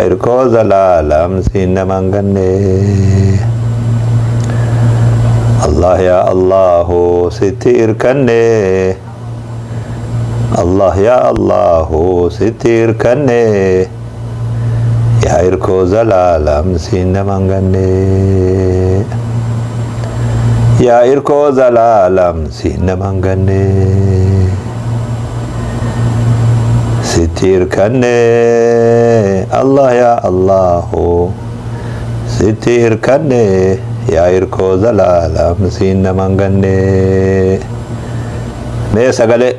Irkoo zalaalam siin naman ganne. Allah yaa Allahu sitti irkanne. Allah yaa Allahu sitti irkanne. Yaa irkoo zalaalam siin naman ganne. Yaa irkoo zalaalam siin naman ganne. Sitti irkanne. Allah yaa Allahu sitti irkanne. Yaa irkoo zalaalam siin naman ganne. Mee sagalee.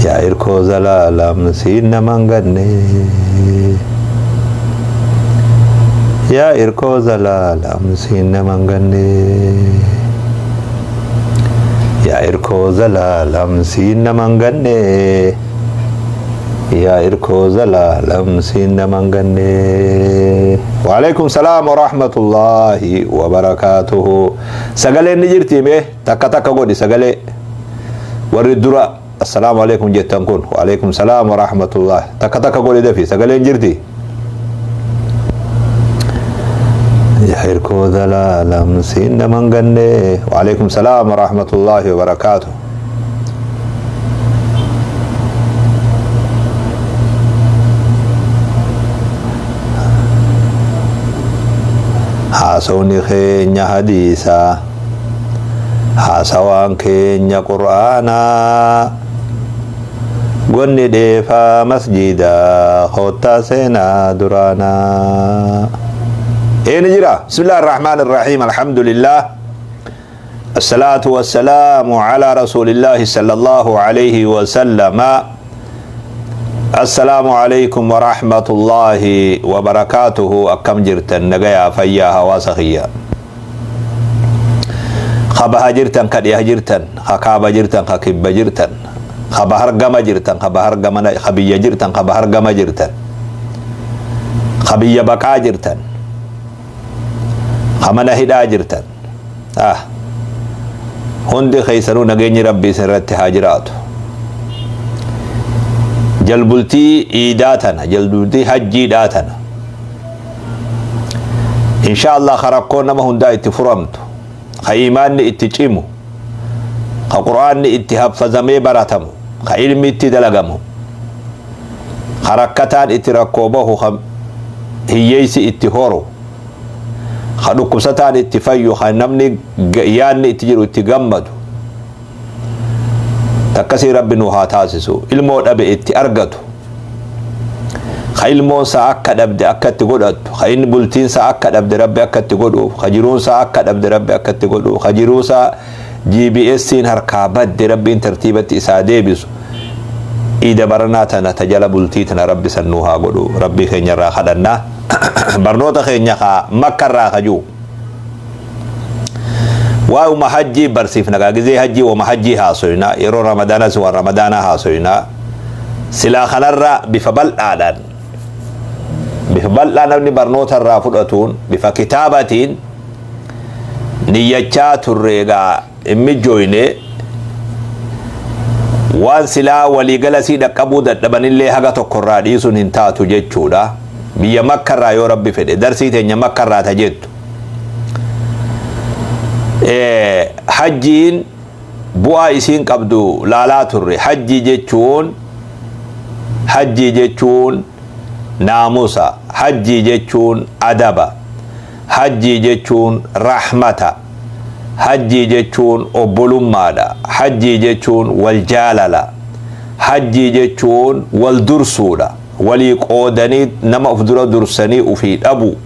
Yaa irkoo zalaalam siin naman ganne. Yaa irkoo zalaalam siin naman ganne. Yaa irkoo zalaalam siin naman ganne. Yaa irkoo zalaalam siin naman ganne. Waalaikum salaam wa rahmatullahi wa barakaatuhu. Sagaleen ni jirti mee takka takka godhi sagalee. Warri dura assalaamu alaikum jettan kun waalaikum salaam wa rahmatullah takka takka godhi dafi sagaleen jirti. Yaa irkoo zalaalam siin naman ganne. Waalaikum salaam wa rahmatullahi wa barakaatuhu. Haasawni keenya hadiisa, haasawaan keenya qur'aanaa, gonni dheefaa masjida, kottaa seenaa duraanaa. Eeni jira. Bismillaahi Rahmaani Rahiim. Alhamdulillah. Assalaatu wassalaamu ala rasuulillaahi sallallahu alayhi wa sallama. Assalaamu alaykum wa rahmatullaahi wa barakaatuhu. Akkam jirtan? Nagayaa, fayyaa, hawaasa kiyya? Ka baha jirtan, ka dhiha jirtan, ka kaaba jirtan, ka kibba jirtan, ka bahar gama jirtan, ka bahar gamana, ka biyya jirtan, ka bahar gama jirtan, ka biyya baqaa jirtan, ka mana hidhaa jirtan, hundi keessanuu nageenyi Rabbii isin irratti haa jiraatu. Jalbultii iidaa tana, jalbultii hajjiidhaa tana, insha Allah ka rakkoon nama hundaa itti furamtu, ka iimaanni itti cimu, ka qur'aanni itti haffazamee baratamu, ka ilmi itti dalagamu, ka rakkataan itti rakkoo bahu, ka hiyyeessi itti horu, ka dhukkubsataan itti fayyu, ka namni yaadni itti jiru itti gammadu, takkasii Rabbi nu haa taasisu. Ilmoo dhabe itti argatu, ka ilmoonsaa akka dhabde akka itti godhattu, ka inni bultiinsaa akka dhabde Rabbi akka itti godhuuf, ka jiruunsaa akka dhabde Rabbi akka itti godhuuf, ka jiruusaa GBS'n harkaa badde Rabbiin tartiibatti isaa deebisu. Iida baranaa tana ta jala bultii tana Rabbi san nuu haa godhu Rabbii keenya irraa kadhannaa. Barnoota keenya ka Makka irraa ka jiru waa'uma hajjii barsiifna gaa. Gizee hajjii wama hajjii haasoyna, yeroo Ramadaanas waan Ramadaanaa haasoyna. Silaa kanarra bifa bal'aadhaan, bifa bal'aa namni barnoota irraa fudhatuun, bifa kitaabatiin niyyachaa turre. Egaa hin mijjooyne. Waan silaa waliigala sii dhaqqabuu dadhabanillee haga tokko irraa dhiisuun hin taatu jechuudha. Biyya Makka irraa yoo Rabbi fedhe darsii teenya Makka irraa ta jettu, hajjiin bu'aa isiin qabdu laalaa turre. Hajjii jechuun naamusa, hajjii jechuun adaba, hajjii jechuun rahmata, hajjii jechuun obbolummaadha, hajjii jechuun wal jaalala, hajjii jechuun wal dursuudha, walii qoodanii nama of dura dursanii ufii dhabu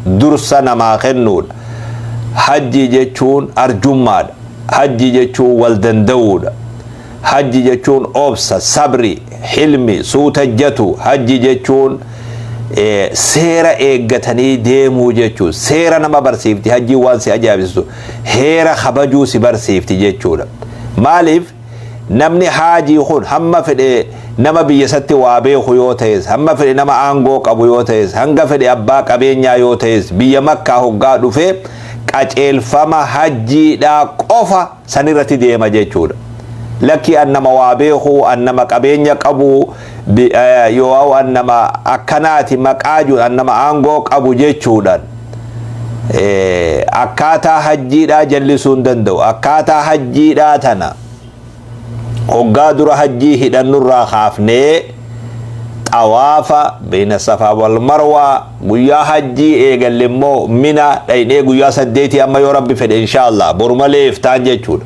dursa namaa kennuudha. Hajjii jechuun arjummaadha, hajjii jechuun wal danda'uudha, hajji jechuun obsa, sabri, hilmi, suutajjatu. Hajji jechuun seera eeggatanii deemuu jechuudha. Seera nama barsiifti hajjii. Waan si ajaa'ibsiisu heera kabajuu si barsiifti jechuudha. Maaliif? Namni haajii kun hamma fedhe nama biyya isatti waa beeku yoo ta'es, hamma fedhe nama aangoo qabu yoo ta'es, hanga fedhe abbaa qabeenyaa yoo ta'es, biyya Makkaa hoggaa dhufe qaceelfama hajjiidhaa qofa sanirratti deema jechuudha. Lakkii an nama waa beeku, an nama qabeenya qabu, yoo an nama akkanaati maqaa jiru, an nama aangoo qabu jechuudhaan akkaataa hajjiidhaa jallisuu hin danda'u. Akkaataa hajjiidhaa tana hoggaa dura hajjii hidhannurraa kaafnee, xawaafa beena Safaa wal Marwaa, guyyaa hajjii eegalle immoo Mina dhaynee guyyaa 8 amma yoo Rabbi fedhe, inshaallah, boru malee iftaan jechuudha.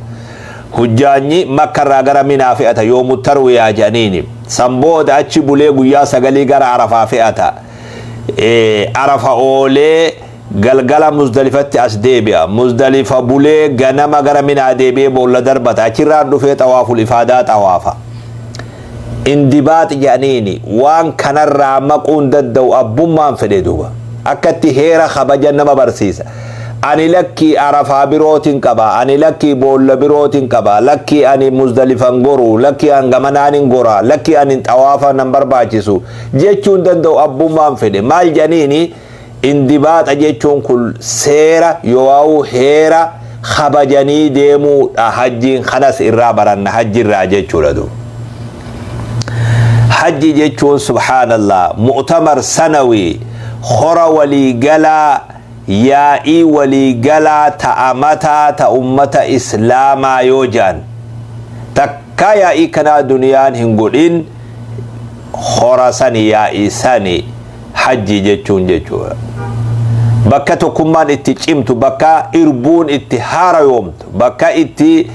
Hujjaanyi Makkarraa gara Minaa fe'ata, yoomu tarwiyaa jedhaniini. San booda achi bulee guyyaa 9 gara Arafaa fe'ata. Arafa oolee galgala Muzdalifatti as deebi'a. Muzdalifa bulee ganama gara Minaa deebi'ee boolla darbata. Achirraan dhufee xawaaful ifaadaa xawaafa. Indibaax jedhaniini. Waan kanarraa maquun danda'u abbummaan fedhe duuba. Akkatti heera kabaja nama barsiisa. Ani lakkii Arafaa birootiin qaba, ani lakkii boolla birootiin qaba, lakkii ani Muzdalifan goru, lakkii an gamanaanin gora, lakkii ani xawaafa nan barbaachisu jechuun danda'u abbummaan fedhe. Maal jedhaniini? Indibaaxa jechuun kun seera yoo'aa'u heera kabajanii deemuudha. Hajjiin kanas irraa baranna hajjirraa jechuudha duuba. Hajji jechuun, subhaanallah, mu'tamar sanawii, hora waliigalaa, yaa'ii waliigalaa ta'a mataa ta ummata Islaamaa yoo jedhan, takkaa yaa'ii kanaa duniyaan hin godhin. Hora sani, yaa'ii sani hajji jechuun jechuudha. Bakka tokkummaan itti cimtu, bakka irbuun itti haarayoomtu, bakka itti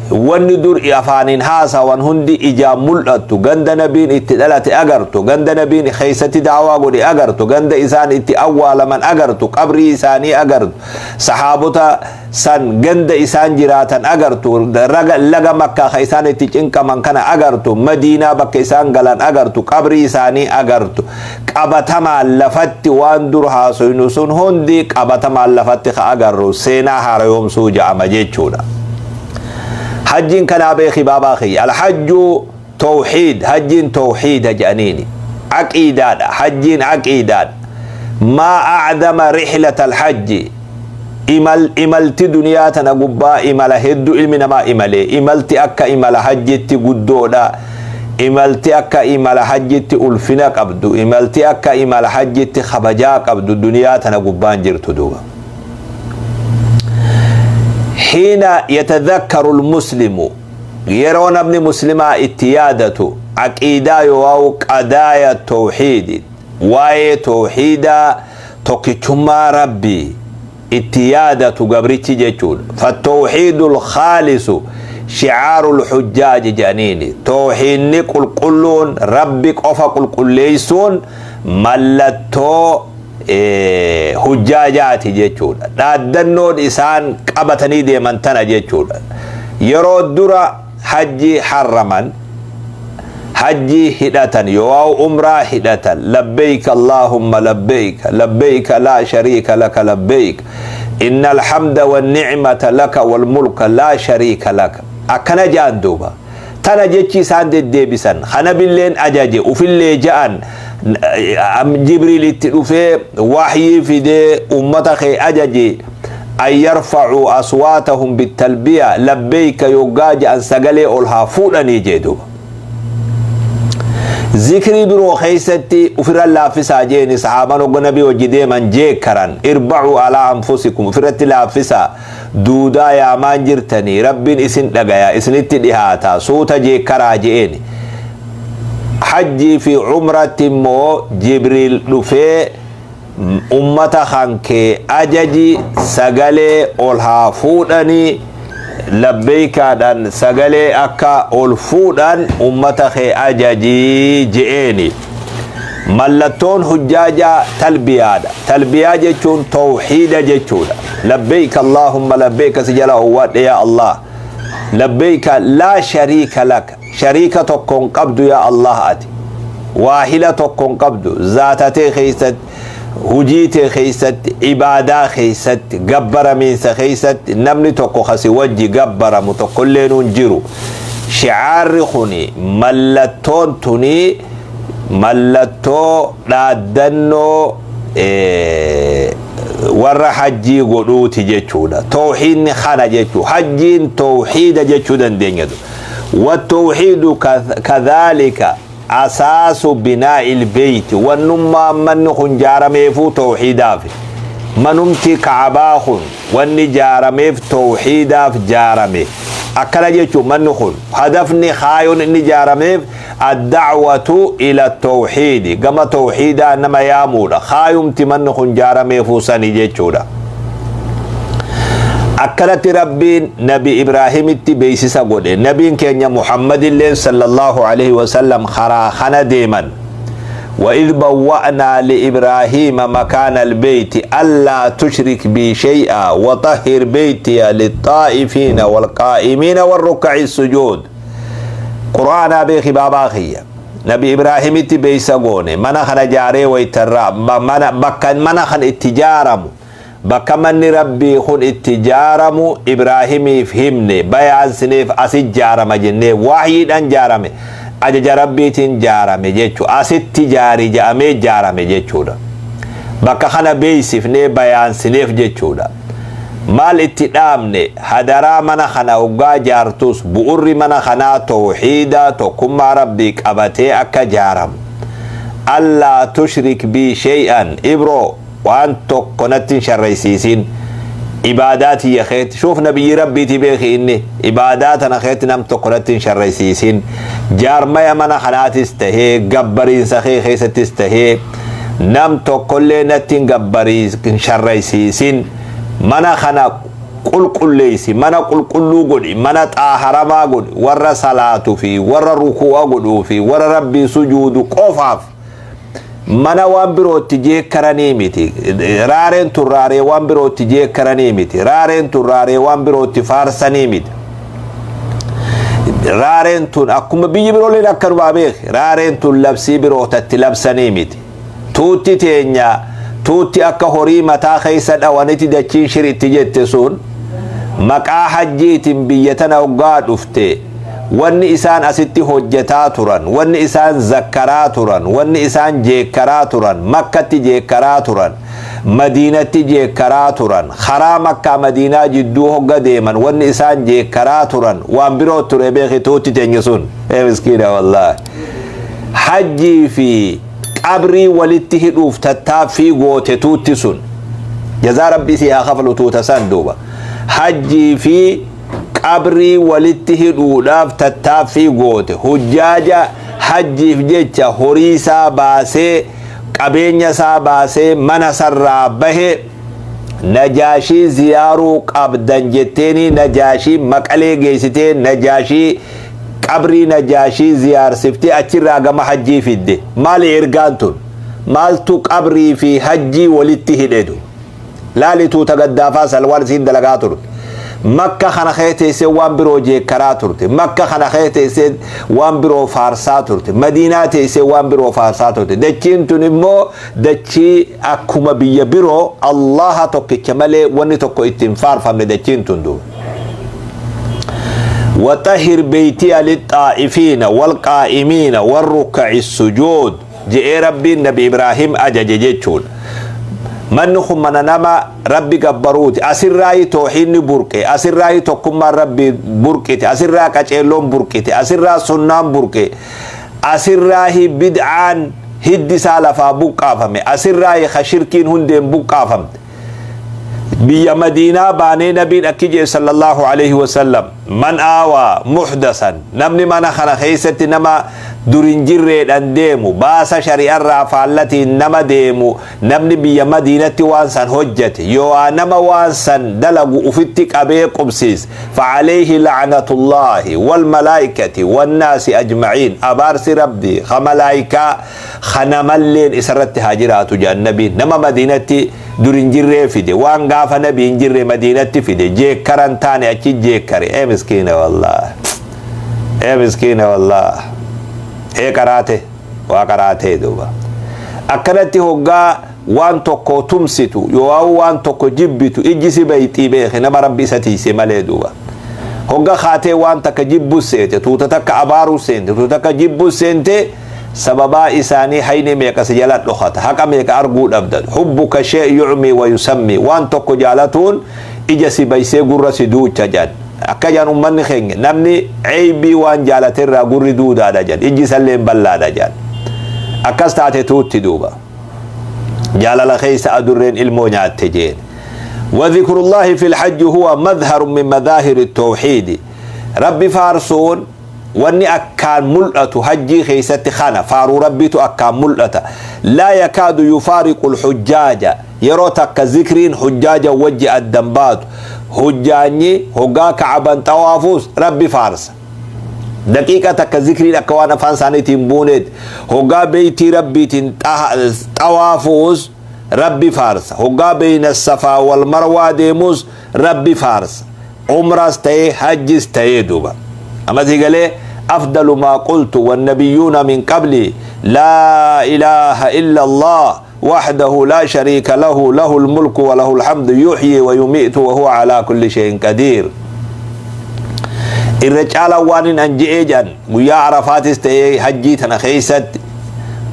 wanni dur afaaniin haasawan hundi ijaan mul'attu, ganda nabiin itti dhalate agartu, ganda nabiin keessatti daawaa godhe agartu, ganda isaan itti awwaalaman agartu, qabrii isaanii agartu, sahaabota san ganda isaan jiraatan agartu, laga Makkaa ka isaan itti cinqaman kana agartu, Madiinaa bakka isaan galan agartu, qabrii isaanii agartu. Qabatamaan lafatti waan dur haasoynu sun hundi qabatamaan lafatti ka agarru seenaa haarayoomsuu ja'ama jechuudha. Hajjiin kanaa beeki baabaa kiyya. Alhajju tawxiid, hajjiin tawxiida jedhaniini. Aqiidaadha, hajjiin aqiidaadha. Maa acdama rixlata alhajji. Imalti duniyaa tana gubbaa imala hedduu ilmi namaa imalee, imalti akka imala hajjitti guddoodha. Imalti akka imala hajjitti ulfina qabdu, imalti akka imala hajjitti kabajaa qabdu duniyaa tana gubbaan jirtu duuba. Hiina yatadhakkaru almuslimu, yeroo namni muslimaa itti yaadatu aqiidaa yoo qadaaya tawxiidi, waa'ee tawxiidaa, tokkichummaa Rabbii itti yaadatu gabrichi jechuudha. Fattawxiidu lkhaalisu shicaaru lxujjaaji jedhaniini. Tawxiidni qulqulluun, Rabbi qofa qulqulleessuun, mallattoo hujjaajaati jechuudha. Dhaaddannoon isaan qabatanii deeman tana jechuudha. Yeroo dura hajji harraman, hajji hidhatan yoo umraa hidhatan, "Labbeeyk Allaahumma labbeeyk, labbeeyk laa shariika laka labbeeyk, inna alhamda wannicmata laka walmulka laa shariika laka," akkana ja'an duuba. Tana jechi isaan deddeebisan kanabilleen ajaje ufillee ja'an. Jibriil itti dhufee waxyii fidee, ummata kee ajaje an yarfacuu aswaatahum bittalbiya, labbeeyka yoggaa ja'an sagalee ol haa fuudhanii jee duuba. Zikrii biroo keessatti ofirra laaffisaa jeeni. Saxaaban hogga nabii hojii deeman jeekkaran, "Irbacuu alaa anfusikum," ofirratti laaffisaa, duudaa yaamaan jirtanii, Rabbiin isin dhagaya, isinitti dhihaata, suuta jeekkaraa je'eeni. Hajjii fi umratti immoo Jibriil dhufee, ummata kankee ajaji, sagalee ol haa fuudhanii, labbeeykaadhaan sagalee akka ol fuudhan ummata kee ajajii je'eeni. Mallattoon hujjaajaa talbiyaadha. Talbiyaa jechuun tawxiida jechuudha. "Labbeeyka Allaahumma labbeeyka," si jala owwaadhe yaa Allah. "Labbeeyka laa shariika laka," shariika tokkon qabdu yaa Allah, ati waahila tokkon qabdu zaatatee keessatti, hujii tee keessatti, ibaadaa keessatti, gabbaramiinsa keessatti namni tokko kasi wajji gabbaramu tokkollee nuun jiru. Shicaarri kuni, mallattoon tuni, mallattoo dhaaddannoo warra hajjii godhuuti jechuudha. Tawxiidni kana jechuu, hajjiin tawxiida jechuu dandeenyatu. والتوحيد كذلك أساس بناء البيت. ونما من خن جارميفو توحيدا في منمتي كعباخن واني جارميف توحيدا في جارمي أكلا جيتشو من خن هدفني خايون إني جارميف الدعوة إلى التوحيد كما توحيدا نما يامودا خايمتي من خن جارميفو سني جيتشو دا akkanatti Rabbiin Nabi Ibraahimitti beeksisa godhe. Nabiin keenya Muhammadilleen sallallahu alaihi wasallam karaa kana deeman. وإذ بوأنا لإبراهيم مكان البيت ألا تشرك بي شيئا وطهر بيتي للطائفين والقائمين والركع السجود. قرآن بيخي باباخية نبي إبراهيم تبيسا قوني منخن جاري ويترى بكا منخن اتجارم bakka manni Rabbii kun itti jaaramu Ibraahimiif himne, bayaansineef asit jaarama jennee wahyiidhaan jaarame, ajaja Rabbiitiin jaarame jechuudha. Asitti jaari jedhamee jaarame jechuudha. Bakka kana beeksifnee bayaansineef jechuudha. Maal itti dhaamne? Hadaraa mana kana hoggaa jaartus bu'urri mana kanaa tawxiida tokkummaa Rabbii qabatee akka jaaramu. Allaa tushrik bii shay'an, ibroo waan tokko natti hin sharraysiisin ibaadaa tiyya keetti. Shuuf, nabiyyi Rabbiiti beeki, inni ibaadaa tana keetti nam tokko natti hin sharraysiisin. Jaarmaya mana kanaatis tahee gabbariinsa kee keessattis tahee nam tokkollee natti hin hin sharraysiisin. Mana kana qulqulleeysi, mana qulqulluu godhi, mana xaaharamaa godhi, warra salaatu fi warra ruku'a godhuu fi warra Rabbii sujuudu qofaaf. Mana waan birootti jeekkaranii miti. Raareen tun raaree waan birootti jeekkaranii miti. Raareen tun raaree waan birootti faarsanii miti. Raareen tun akkuma biyyi birooleen akkanumaa beeki. Raareen tun labsii birootatti labsanii miti. Tuutti teenya tuutti akka horii mataa keessa dhawanitti dachiin shiritti jette sun maqaa hajjiitiin biyya tana hoggaa dhufte, wanni isaan asitti hojjetaa turan, wanni isaan zakkaraa turan, wanni isaan jeekkaraa turan, Makkatti jeekkaraa turan, Madiinatti jeekkaraa turan, karaa Makkaa Madiinaa jidduu hogga deeman wanni isaan jeekkaraa turan waan biroo ture beeki. Tuutti teenya sun, ee miskiina wallaahi, hajjii fi qabrii walitti hidhuuf tattaaffii goote tuutti sun. Jazaa Rabbii si haa kafalu tuuta san. Duuba hajjii fi qabrii walitti hidhuudhaaf tattaaffii goote. Hujjaaja hajjiif jecha horii isaa baasee, qabeenya isaa baasee, mana sarraa bahe Najaashii ziyaaruu qabdan jetteeni Najaashii Maqalee geessitee, Najaashii qabrii Najaashii ziyaarsiftee achirraa gama hajjii fidde. Maali ergaan tun? Maaltu qabrii fi hajjii walitti hidhetu? Laali, tuuta gaddaafaa salwaan isiin dalagaa turte. Makka kana kee teessee waan biroo jeekkaraa turte. Makka kana kee teessee waan biroo faarsaa turte. Madiinaa teessee waan biroo faarsaa turte. Dachiin tun immoo dachii akkuma biyya biroo Allaha tokkicha malee wanni tokko ittiin faarfamne dachiin tun duuba. وطهر بيتي للطائفين والقائمين والركع السجود جئ ربي النبي إبراهيم أجج جيتشون. Manni kun mana nama Rabbi gabbaruuti. Asirraayi tooxiinni burqe, asirraayi tokkummaan Rabbi burqite, asirraa qaceelloon burqite, asirraa sunnaan burqe, asirraayi bid'aan hiddi isaa lafaa buqqaafame, asirraayi shirkiin hundeen buqqaafamte. Biyya Madiinaa baanee nabiin akki jee sallallahu alaihi wasallam: من آوى محدثا, namni mana kana keessatti nama durin jirreedhan deemu, baasa shari'arraa faallatiin nama deemu, namni biyya Madiinatti waan san hojjete yoo nama waan san dalagu ufitti qabee qubsiis, فعليه لعنة الله والملائكة والناس أجمعين. Abaarsi Rabbi ka malaayikaa kanamalleen isarratti haa jiraatu jedhan nabiin. Nama Madiinatti durin jirree fide, waan gaafa nabi hin jirre Madiinatti fide, jeekkaran taane achi jeekkare. Ee miskiina wallahi, ee miskiina wallahi, ee qaraate waa qaraatee. Duuba akkanatti hoggaa waan tokko tumsitu yoo waan tokko jibbitu ijji si bayxii beeke, nama Rabbi isa tiise malee. Duuba hogga kaatee waan takka jibbu seete, tuuta takka abaaruu seente, tuuta takka jibbu seente, sababaa isaanii hayni meeqa si jala dhokata, haqa meeqa arguu dhabda. حبك الشيء يعمي ويصمي. Waan tokko jaalatuun ija si baysee gurra si duucha jedhan. Akka jedhan ummanni keenya, namni ceeybii waan jaalaterraa gurri duudaadha jedhan, ijji isallee bal'aadha jedhan. Akkas taate tuutti duuba. Jaalala keessa adurreen ilmoo nyaatte jeen. وذكر الله في الحج هو مظهر من مظاهر التوحيد. Rabbi faarsuun wanni akkaan mul'atu hajjii keessatti kana, faaruu Rabbitu akkaan mul'ata. لا يكاد يفارق الحجاج, yeroo takka zikriin hujjaaja wajji addan baatu. Hujjaanyi hoggaa Ka'aban xawaafuus Rabbi faarsa. Daqiiqa takka zikriin akka waan afaan isaaniitiin buuneet. Hoggaa beeytii Rabbiitiin xawaafuus Rabbi faarsa. Hoggaa بين الصفا والمروة deemuus Rabbi faarsa. Umraas ta'ee hajjis ta'ee duuba. Amasii galee, أفضل ما قلت والنبيون من قبلي لا إله إلا الله وحده لا شريك له، له الملك وله الحمد، يحيي ويميت وهو على كل شيء قدير. Irra caalaa waan hin anje'ee jedhan guyyaa Arafaatis ta'ee hajjii tana keessatti,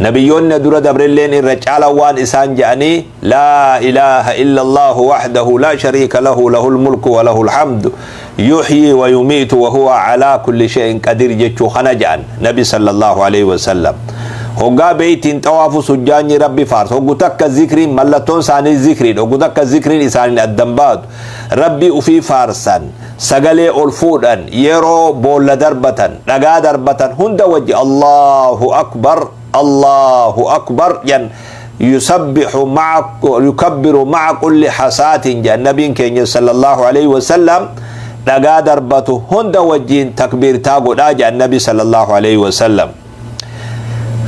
nabiyyoonni dura dabrilleen irra caalaa waan isaan je'anii لا إله إلا الله وحده لا شريك له، له الملك وله الحمد، يحيي ويميت وهو على كل شيء قدير jechuu kana je'an Nabi صلى الله عليه وسلم. Hoggaa beeytiin xawaafu sujjaanyi Rabbi faarsa. Hoggu takka zikriin mallattoon isaanii zikriin, hoggu takka zikriin isaaniin addan baatu. Rabbi ufii faarsan, sagalee ol fuudhan. Yeroo boolla darbatan, dhagaa darbatan hunda wajji الله أكبر، الله أكبر jan. يسبح مع يكبر مع كل حصاة jan nabiin keenya صلى الله عليه وسلم. Dhagaa darbatu hunda wajjiin takbiirtaa godhaa jan Nabi صلى الله عليه وسلم.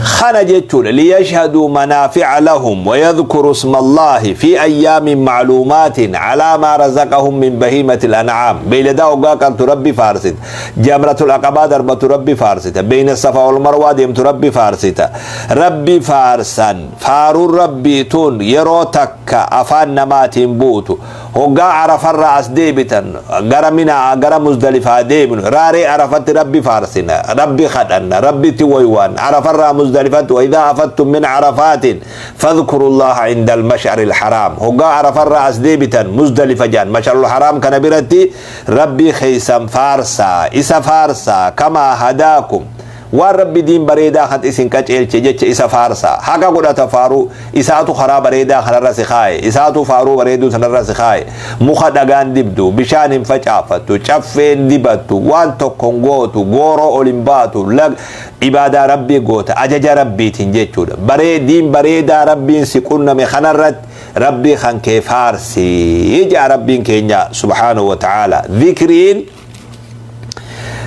Kana jechuudha, ليشهدوا منافع لهم ويذكروا اسم الله في أيام معلومات على ما رزقهم من بهيمة الأنعام. Beeyladaa hoggaa qaltu Rabbi faarsita. جمرة العقبة darbatu Rabbi faarsita. بين الصفا والمروة deemtu Rabbi faarsita. Rabbi faarsan. Faaruun Rabbii tun yeroo takka afaan namaatiin buutu. Hoggaa Arafarraa as deebitan, gara Minaa, gara Muzdalifaa deebinu, raaree Arafatti Rabbi faarsina, Rabbi kadhanna, Rabbitti waywaan. Arafarraa Muzdalifatti, وإذا أفضتم من عرفات فاذكروا الله عند المشعر الحرام. Hoggaa Arafarraa as deebitan Muzdalifa jaan, مشعر الحرام kana biratti Rabbi keeysan faarsaa, isa faarsaa. كما هداكم, waan Rabbi diin bareedaa kan isin qaceelche jecha isa faarsaa. Haqa godhata faaruu isaatu. Karaa bareedaa kanarra si kaaye isaatu, faaruu bareeduu sanarra si kaaye. Muka dhagaan dibdu, bishaan hin facaafattu, caffeen dibattu, waan tokko hin gootu, gooroo ol hin baatu, ibaadaa Rabbii goota ajaja Rabbiitiin jechuudha. Diin bareedaa Rabbiin si qunname kanarratti Rabbii kan kee faarsii jaa Rabbiin keenya سبحانه وتعالى. Dhikriin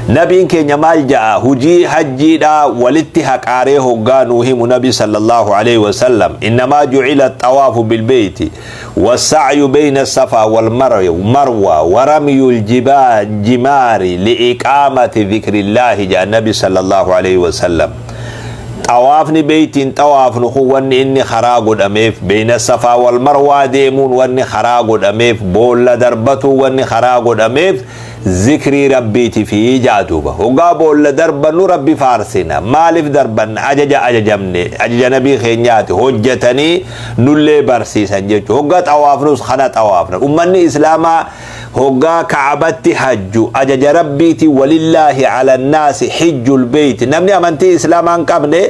nabiin keenya maal ja'a? Hujii hajjiidha walitti haqaaree hoggaa nuu himu Nabi صلى الله عليه وسلم, إنما جعل الطواف بالبيت والسعي بين الصفا والمروة ورمي الجمار لإقامة ذكر الله ja'a Nabi صلى الله عليه وسلم. Xawaafni beeytiin xawaafnu kun wanni inni karaa godhameef, بين الصفا والمروة deemuun wanni karaa godhameef, boolla darbatu wanni karaa godhameef zikrii Rabbiiti fi jaaduuba. Hoggaa boolla darbannu Rabbi faarsina. Maaliif darbanna? Ajaja ajajamne, ajaja nabii keenyaati hojjetanii nullee barsiisan jechuudha. Hoggaa xawaafnus kana xawaafna. Ummanni Islaamaa hoggaa Kacbatti hajju ajaja Rabbiiti, ولله على الناس حج البيت. Namni amantii Islaamaa hin qabne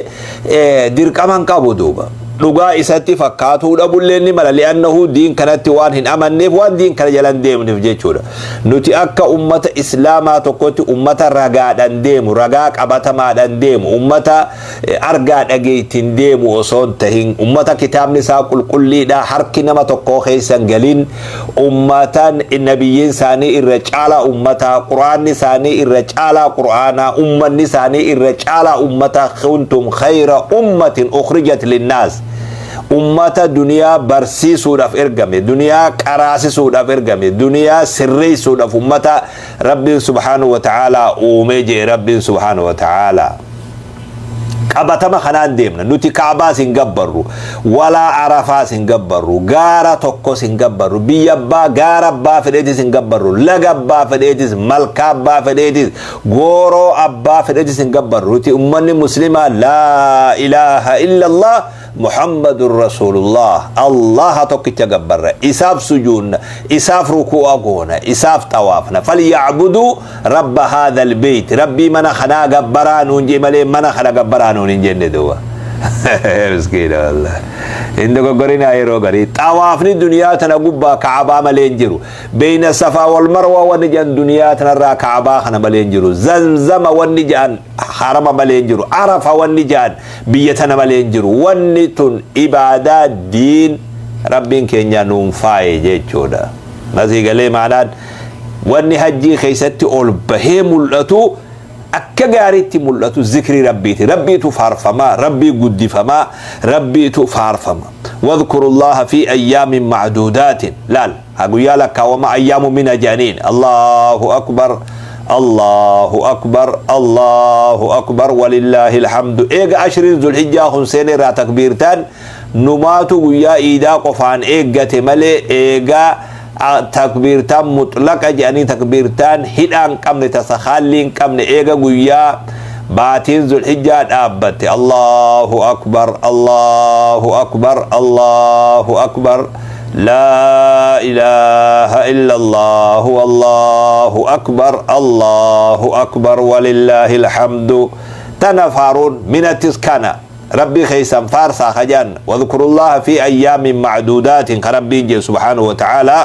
dirqama hin qabu duuba. Dhugaa isatti fakkaatuu dhabullee ni mala, لأنه diin kanatti waan hin amanneef, waan diin kana jalan deemneef jechuudha. Nuti akka ummata Islaamaa tokkotti ummata ragaadhaan deemu, ragaa qabatamaadhaan deemu, ummata argaa dhageettiin deemu osoo hin tahin, ummata kitaabni isaa qulqulliidha, harki nama tokkoo keessan galin, ummata nabiyyiin isaanii irra caalaa ummata, Quraanni isaanii irra caalaa Qur'aanaa, ummanni isaanii irra caalaa ummata, كنتم خير أمة أخرجت للناس, ummata duniyaa barsiisuudhaaf ergame, duniyaa qaraasisuudhaaf ergame, duniyaa sirreessuudhaaf ummata Rabbiin سبحانه وتعالى uumee jee Rabbiin سبحانه وتعالى. Qabatama kanaan deemna. Nuti Kaabaas hin gabbarru, walaa Arafaas hin gabbarru, gaara tokkos hin gabbarru, biyya abbaa gaara abbaa fedheetis hin gabbarru, laga abbaa fedheetis, malkaa abbaa fedheetis, gooroo abbaa fedheetis hin gabbarru. Nuti ummanni Muslimaa لا إله إلا الله. Muhammadun Rasuulullah. Allaha tokkicha gabbarra, isaaf sujuunna, isaaf ruku'a goona, isaaf xawaafna. Falyacbuduu rabba haadha albeyt, rabbii mana kanaa gabbaraa nuun jee malee mana kana gabbaraa nuun hin jenne duuba. Miskiina wallahi. Hin dogoggorinaa yeroo garii. Xawaafni duniyaa tana gubbaa Ka'abaa malee hin jiru. Beeyna Safaa wal Marwaa wanni jedhan duniyaa tanarraa Ka'abaa kana malee hin jiru. Zamzama wanni jedhan harama malee hin jiru. Arafa wanni jedhan biyya tana malee hin jiru. Wanni tun ibaadaa diin Rabbiin keenya nuun faaye jechuudha. Masii galee maanaan wanni hajjii keessatti ol bahee mul'atu, akka gaariitti mul'atu, zikrii Rabbiiti. Rabbiitu faarfamaa, Rabbii guddifamaa, Rabbiitu faarfama. Wadhkurullaha fi ayyaamin macduudaatin. Laal, haa guyyaa lakkaawama ayyaamu mina jedhaniin. Allahu akbar, Allahu akbar, Allahu akbar, walillaahi alhamdu. Eega ashriin Zulhijjaa kun seenee irraa takbiirtaan numaatu guyyaa iidaa qofaan eeggate malee, eegaa takbiirtaan mutlaqa jedhanii, takbiirtaan hidhaa hin qabne, tasa haallii hin qabne, eega guyyaa baatiin Zulhijjaa dhaabbatte Allahu akbar, Allahu akbar, Allahu akbar, laa ilaaha illa Allahu, Allahu akbar, Allahu akbar, walillaahi alhamdu. Tana faaruun minattis kana Rabbii keessan faarsaa kajaan. Wadhkurullaha fi ayyaamin macduudaatin ka Rabbiin jee subhaanahu wa ta'aalaa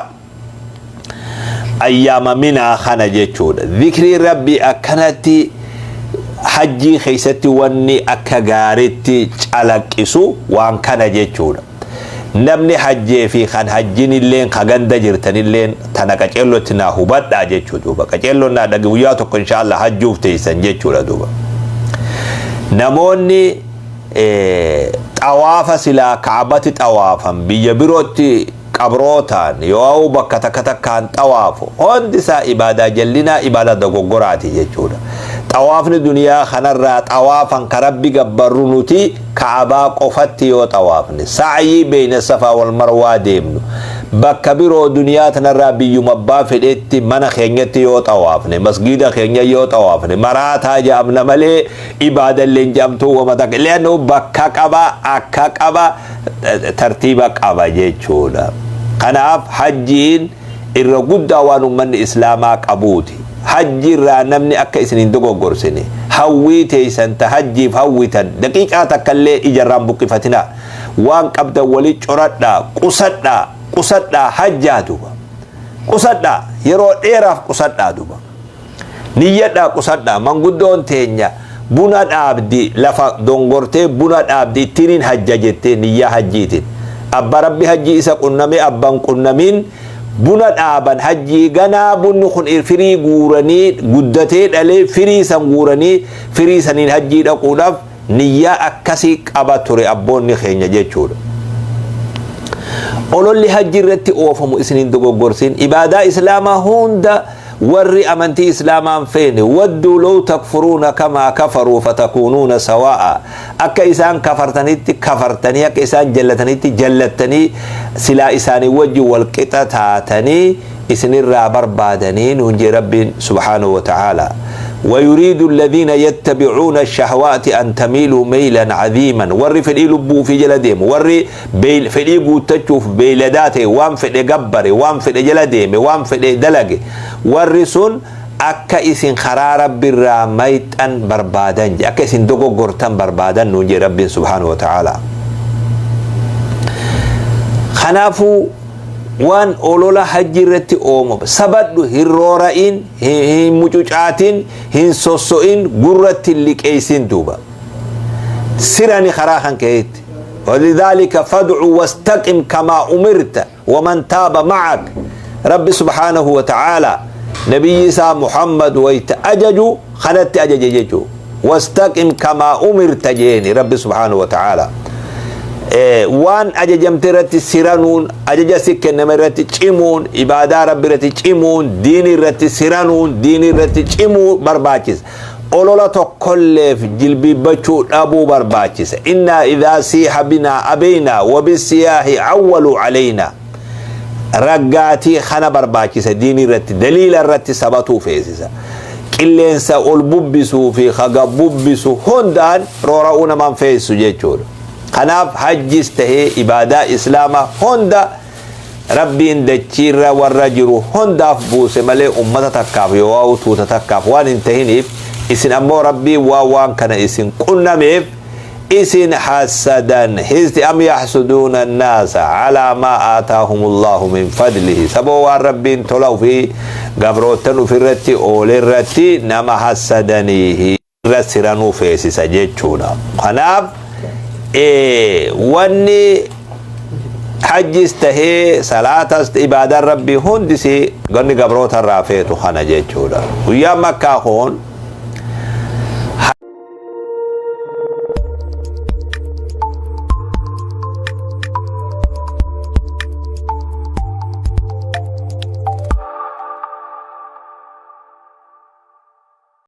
ayyaama minaa kana jechuudha. Zikriin Rabbii akkanatti hajjii keessatti wanni akka gaaritti calaqqisu waan kana jechuudha. Namni hajjee fi kan hajjinilleen, ka ganda jirtanilleen, tana qaceellotti naa hubadhaa jechuudha duuba. Qaceelloon naa dhagi, guyyaa tokko inshaallah hajjuuf teessan jechuudha duuba. Namoonni xawaafa silaa Ka'abatti xawaafan biyya birootti qabrootaan yoo bakka takka takkaan xawaafu, hundi isaa ibaadaa jallinaa, ibaadaa dogoggoraati jechuudha. Xawaafni duniyaa kanarraa xawaafan ka Rabbi gabbarru nuti Ka'abaa qofatti yoo xawaafne, sa'yii beeyna Safaa wal Marwaa deemnu, bakka biroo duniyaa tanarraa biyyuma abbaa fedhetti mana keenyatti yoo xawaafne, masgiida keenya yoo xawaafne, maraataa jedhamna malee ibaadallee hin jedhamtu wama takka. Leannu bakka qaba, akka qaba, tartiiba qaba jechuudha. Kanaaf hajjiin irra guddaa waan ummanni Islaamaa qabuuti. Hajji irraa namni akka isin hin dogoggorsine, hawwii teessan ta hajjiif hawwitan daqiiqaa takkallee ijarraan buqqifatinaa. Waan qabdan wali coradhaa, qusadhaa, qusadhaa hajjaa duba. Qusadhaa, yeroo dheeraaf qusadhaa duba. Niyyadhaa, qusadhaa. Manguddoon teenya buna dhaabdi, lafa dongortee buna dhaabdi, ittiiniin hajja jettee niyyaa hajjiitiin. Abba Rabbi hajjii isa qunname, abban qunnamiin buna dhaaban hajjii ganaa bunni kun firii guuranii guddatee dhalee firii san guuranii firii saniin hajjii dhaquudhaaf niyyaa akkasii qaba ture abboonni keenya jechuudha. Ololli hajji irratti oofamu isin hin dogoggorsin. Ibaadaa Islaamaa hunda warri amantii Islaamaa hin feene, wadduu law takfuruuna kamaa kafaruu fatakuunuuna sawaa'a, akka isaan kafartanitti kafartanii, akka isaan jallatanitti jallattanii, silaa isaanii wajjin wal qixa taatanii isinirraa barbaadanii nuun jee Rabbiin subhaanahu wa ta'aalaa. ويريد الذين يتبعون الشهوات أن تميلوا ميلا عظيما. Warri fedhii lubbuu fi jala deemu, warri fedhii guuttachuuf beeyladaa ta'e, waan fedhe gabbare, waan fedhe jala deeme, waan fedhe dalage, warri sun akka isin karaa Rabbi irraa mayxan barbaadan je, akka isin dogoggortan barbaadan nuun jee Rabbiin subhaanahu wa ta'aalaa. Kanaafuu waan olola hajji irratti oomamu sabadhu, hin roora'in, hin mucucaatin, hin sosso'in, gurratti hin liqeessin duuba. Sirani karaa kan keetti. ولذلك فادع واستقم كما أمرت ومن تاب معك. ربي سبحانه وتعالى نبي إسا محمد ويت أججو خنت أجج ججو، واستقم كما أمرت جيني ربي سبحانه وتعالى. Waan ajajamte irratti siranuun, ajaja si kenname irratti cimuun, ibaadaa Rabbi irratti cimuun, diini irratti siranuun, diini irratti cimuu barbaachisa. Olola tokkolleef jilbiibbachuu dhabuu barbaachisa. Innaa idaa siiha binaa abeynaa wabisiyaahi awwaluu caleynaa. Raggaatii kana barbaachisa. Diini irratti, daliila irratti sabatuu feesisa. Qilleensa ol bubbisuu fi haga bubbisu hundaan roora'uu namaan feesisu jechuudha. Kanaaf hajjis tahee ibaadaa Islaamaa hunda Rabbiin dachiirra warra jiru hundaaf buuse malee ummata takkaaf yoo'aa tuuta takkaaf waan hin tahiniif, isin ammoo Rabbiin waan waan kana isin qunnameef isin hassadan. Histi am yaxsuduuna annaasa calaa maa aataahumullahu min fadlihi. Saboo waan Rabbiin tola ufii gabroottan ufirratti oolerratti nama hassadaniihi irra siranuu feesisa jechuudha. Kanaaf wanni hajjis tahee salaatas ibaadaan Rabbii hundisi ganni gabroota irraa feetu kana jechuudha. Guyyaan Makkaa kun